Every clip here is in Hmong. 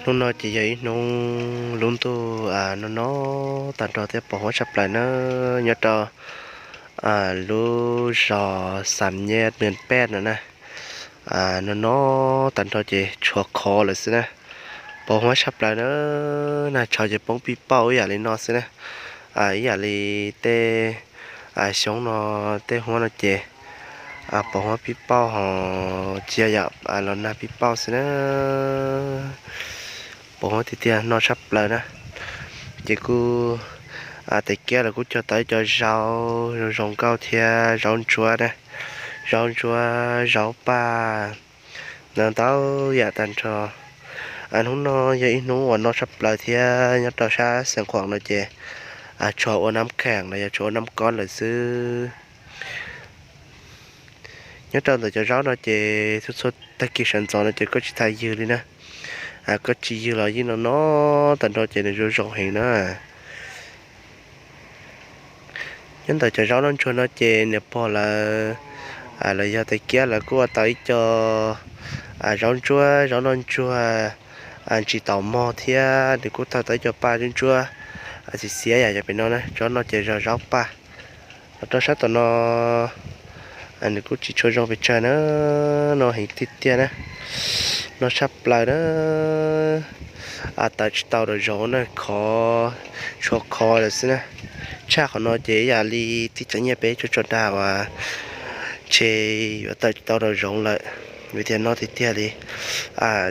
Hnub no ces yog ib hnub lub ntuj no no tag nrho thiab pos huab tshaj plaws na. Nyob rau lub zos Xam Nyaj Mws Pej no na, no no tag nrho ces tshuav qhov lawm xwb na. Pos huab tshaj plaws na, nag tshauv ces poob pij pauj ib yam li no xwb na. Ib yam li tej xyoob no, tej huab no ces pos huab pij pauj ho tsis yog yam los nag pij pauj xwb na. Pos huab tiag tiag no tshaj plaws na. Ces kuj tes kiab lawv kuj cog tau ib co zaub zoo zoo nkauj thiab zaub ntsuab na, zaub ntsuab zaub paj, ntau ntau yam tag nrho. Hnub no yog ib hnub uas no tshaj plaws thiab nyob rau sab Xeev Khuam no ces tshuav ua nab kheem los yog tshuav ua nab kob lawm xwb. Nyob rau ntawm cov zaub no ces txhua txhua tag kis sawv ntxov no ces koj tsis tas ywg li na. Koj tsis ywg los yeej no no tag nrho ces nws zoo zoo heev na. Nyob ntawm cov zaub noj ntsuag no ces niam pog lawv los yog tais kiab lawv kuj ua tau ib co zaub ntsuab, zaub noj ntsuag ntsis taus mog thiab nws kuj tau tau ib co paj ntsuab ntsuab xiv xiav yam yog pem no na. Zaub no ces zog zaub paj. Los rau sab tom no nws kuj tsis tshua zoo pes tsawg na, no heev tiag tiag na, no tshaj plaws na. Tawm tsis tau daum zoov na, khov, tshuav khov lawm xwb na. Tshaj qhov no ces ib yam li tib tsav nyiaj peb tsuas tso dag uas ntshe yuav tawm tsis tau daum zoov lawm, vim tias no tiag tiag li.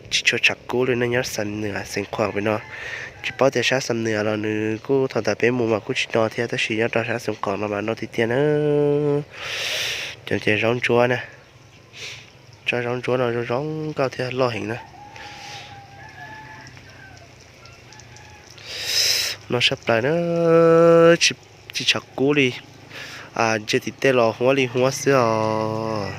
Tsis tshua tshav kub li no nyob Xam Nws, Xeev Khuam pem no. Tsis paub tias sab Xam Nws los nws kuj thaum ntawd peb mus mas kuj tsis no thiab, tab sis nyob rau sab Xeev Khuam no mas no tiag tiag na. Cov ces zaub ntsuab na, tsob zaub ntsuab no zoo zoo nkauj thiab loj heev na. No tshaj plaws na, tsis tshav kub li, ntsia tim tej los huab li huab xwb os.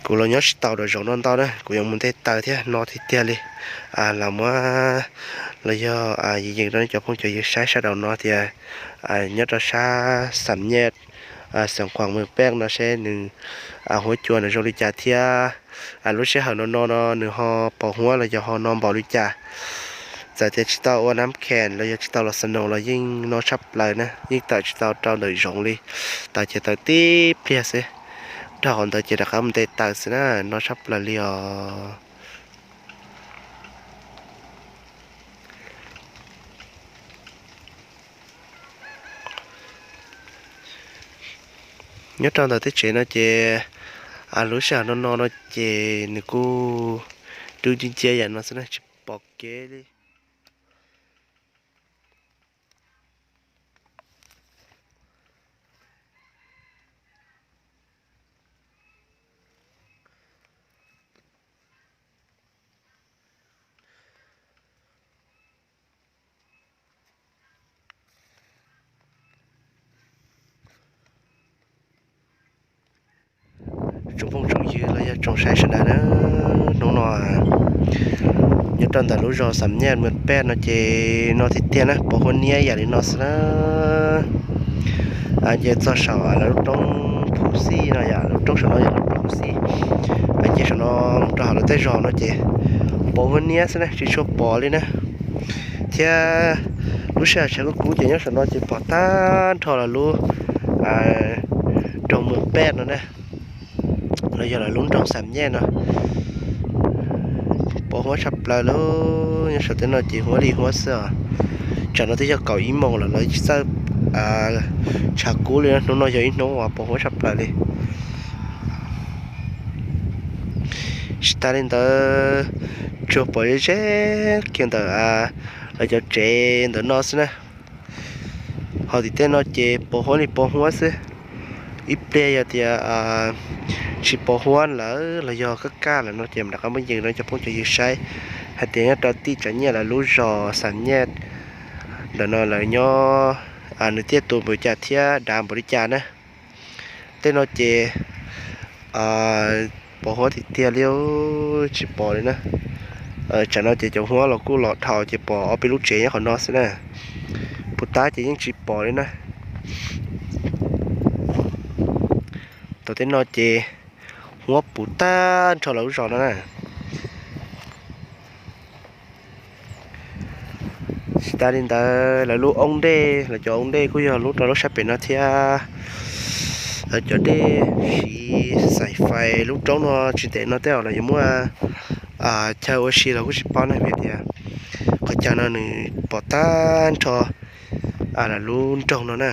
Kuv los nyob tsis tau daum zoov no ntau na, kuv yuav mus nte taws thiab no tiag tiag li. Los muab, los yog yees yees rau nej cov phooj cov ywg saib sab daum no tias nyob rau sab Xam Nyaj, Xeev Khuam Mws Pej no seb nws huab cua nws zoo li cas thiab lub sij hawm no no no nws ho pos huab los yog ho no npaum li cas. Txawm tias tsis tau ua nab kheem los yog tsis tau los snow los yeej no tshaj plaws na, yeej tawm tsis tau rau ntawm zoov li. Tawm ces tawm tib pliag xwb, dhau qhov ntawd ces rov qab mus nte taws xwb na, no tshaj plaws li os. Nyob rau ntawm tej tsev no ces lub sij hawm no no no ces nws kuj dub nciab nciab yam no xwb na, tsis pom kev li. Tsoom phooj tsoom ywg los yog tsoom saib sawv daws na, hnub no nyob rau ntawm lub zos Xam Nyaj Mws Pej no ces no tiag tiag na, pos huab niab yam li no xwb na. Nce txog saum lawv lub roob Phu Xij no yom, lub roob saum no yog lub roob Phu Xij. Nce saum no mus rau hauv lawv tej zos no ces pos huab niab xwb na, tsis tshua pom li na. Thiab lub sij hawm tshav kub kub ces nyob saum no ces pom tag nrho los lub nroog Mws Pej no na, los yog lawv lub nroog Xam Nyaj no. Pos huab tshaj plaws li, nyob saum tej no ces huab li huab xwb os. Tsam no twb yog kaum ib moos lawm los tsis txawj tshav kub li, hnub no yog ib hnub uas pos huab tshaj plaws li. Tsis tas li ntawd, tsuas pom ze ze kiag ntawm lawv cov tsev ntawm no xwb na. Ho tim tej no ces pos huab li pos huab xwb. Ib pliag yog tias tsis pos huab lawm los yog kaj kaj lawm no ces mam rov qab muab yees rau cov phooj cov ywg saib hais tias nyob rau tim tsav nyiaj lawv lub zos Xam Nyaj ntawm no lawv nyob, nws tiaj tus npaum li cas thiab dav npaum li cas na. Tej no ces pos huab tiag tiag li, tsis pom li na. Tsam no ces cov huab los kuj los dhau ces pom ob peb lub tsev nyob qhov no xwb na. Puas tab ces yeej tsis pom li na. Tej no ces huab puv tag nrho lawv lub zos no na. Tsis tas li ntawd, lawv lub oob dej, lawv cov oob dej kuj yog lub rau lub sab pem no thiab. Lawv cov dej siv xaim fais lub roob no tsis ntev no tej zaum lawv yuav muaj chaw ua si los kuj tsis paub na, vim tias qhov chaw no nws pom tag nrho lawv lub nroog no na.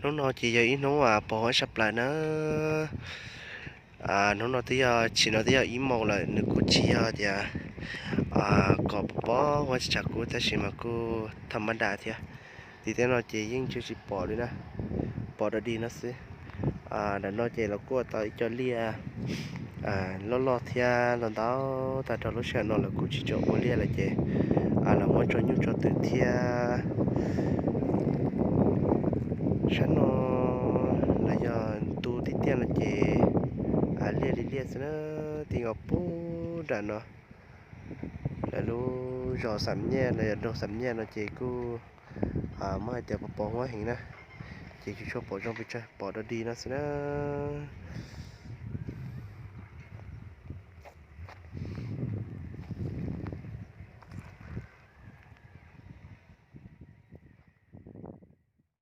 Hnub no ces yog ib hnub pos huab tshaj plaws na. Hnub no twb yog, tsis no twb yog ib moos lawm, nws kuj tsis yog tias kom pos huab tshaj kuv, tab sis mas kuj tham mab dam thiab. Tim tej no ces yeej tsis pom li na, pom dog dig no xwb. Ntawm no ces los kuj ua tau ib co liaj loj loj thiab ntau ntau tag, rau lub sij hawm no lawv kuj tsis tshua ua liaj lawm ces los muab tso nyuj tso twm thiab. Sab no los yog ntu tiaj tiaj no ces liaj li liaj xwb na, ti nkaus puag nram no. Lawv lub zos Xam Nyaj los yog nroog Xam Nyaj no ces kuj muab hais tias pos pos huab heev na, ces tsis tshua pom zoo pes tsawg, pom dog dig no xwb na.